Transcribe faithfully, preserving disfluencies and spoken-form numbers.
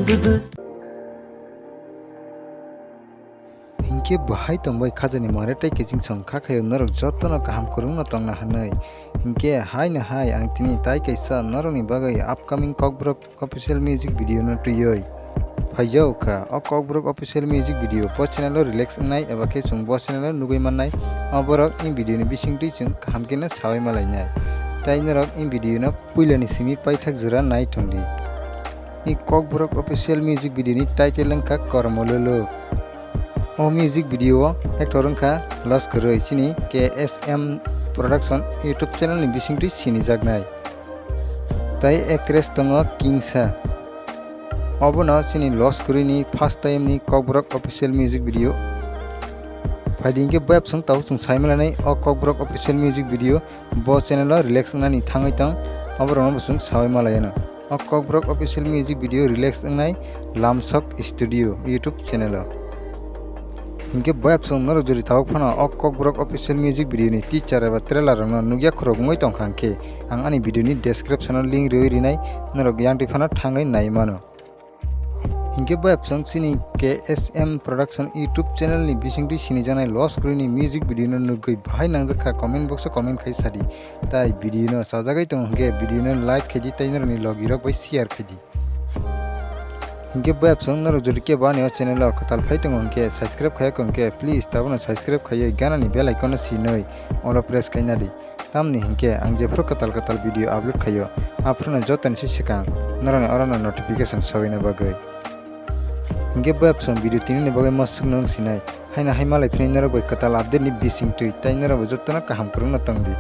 Hinkhe bahai tongbai khajani mare tei kiching song kha khayo norok jotono kaham kwrwngno tongna hwnwi. Hinkhe haino hai ang tini tai kaisa norokni bagwi upcoming Kokborok official music video no twiwi phaijao kha. O Kokborok official music video bo channel o release wngnai eba khe chwng bo channel o nugwi mannai. O borok in video ni bisingtwi chwng kaham khe no sawi malainai. Tai norok in video no puilani simi paithak jora nai tongdi. I Kokborok official music video ni title wngkha Kormo Lolo. O music video o actor wngkha Los Kwrwi, chini K S M Production YouTube channel ni bisingtwi sinijaknai. Tai actress tongo Kingsa. Obono chini Los Kwrwi ni first time ni Kokborok official music video. Phaidi hinkhe bo episode tabuk chwng sai malanai o Kokborok official music video bo channel o release wngnani thangwi tong, oborokno bo chwng sawi malaiyano. O Kokborok official music video release wngnai Lamsok Studio YouTube channel o. Hinkhe bo episode norok jodi tabuk phano o Kokborok official music video ni teaser eba trailer rokno nukya khorok wngwi tongkha hinkhe ang ani video ni description o link rwi rinai, norok yang twi phano thangwi nai mano. Hinkhe bo episode chini K S M Production YouTube channel ni bisingtwi sinijaknai Los Kwrwi ni music video no nugwi bahai nangjakha comment box o comment khai sadi. Tai video no sajagwi tongo hinkhe video no like khaidi tei norokni logi rok bai share khaidi. Hinkhe bo episode norok jodi kebo ani o channel o kwtal phai tongo hinkhe subscribe khaiya hinkhe please tabukno subscribe khaiwi ganani bell icon no sinwi all o press khaina di. Tamni hinkhe ang jephru kwtal kwtal video upload khaio, aphruno jotoni se swkang norokni orono notification sawina bagwi. Hinkhe bo episode video tinini bagwi mwswkno wng sinai, haino hai malai phini norok bai kwtal update ni bisingtwi, tai norok bo jotono kaham kwrwngno tongdi.